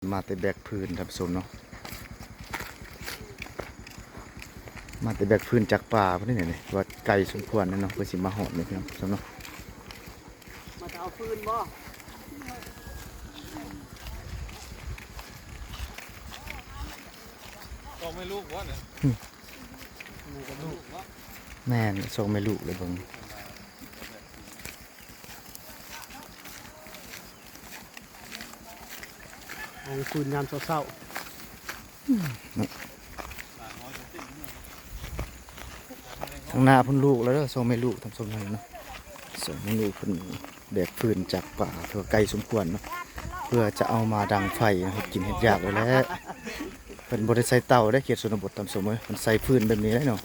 ມາແຕ່ແບກຟືນທ່ານຜູ້ຊົມເນາະ ມາແຕ່ແບກຟືນຈາກປ່າພຸ້ນນີ້ ວ່າໄກສົມຄວນເນາະ ເພື່ອຊິມາຮອດນີ້ພີ່ນ້ອງເນາະ. ມາຈະເອົາຟືນບໍ່? ສອງແມ່ລູກວະນີ້? ແມ່ນ ສອງແມ່ລູກເລີຍເບິ່ງ. ເອົາຟືນຍາມເຊົ້າໆ ທາງໜ້າພຸ້ນລູກແລ້ວເດີ ສອງແມ່ລູກ ທ່ານຜູ້ຊົມເນາະ ສອງແມ່ລູກເພິ່ນແບກຟືນຈາກປ່າ ຖືວ່າໄກສົມຄວນເນາະ ເພື່ອຈະເອົາມາດັງໄຟເຮັດກິນເຮັດຢາກນີ້ແຫຼະ. ເພິ່ນບໍ່ໄດ້ໃສ່ເຕົາເດ້ ເຂດຊົນນະບົດ ທ່ານຜູ້ຊົມເອີຍ ເພິ່ນໃສ່ຟືນແບບນີ້ເດ້ເນາະ.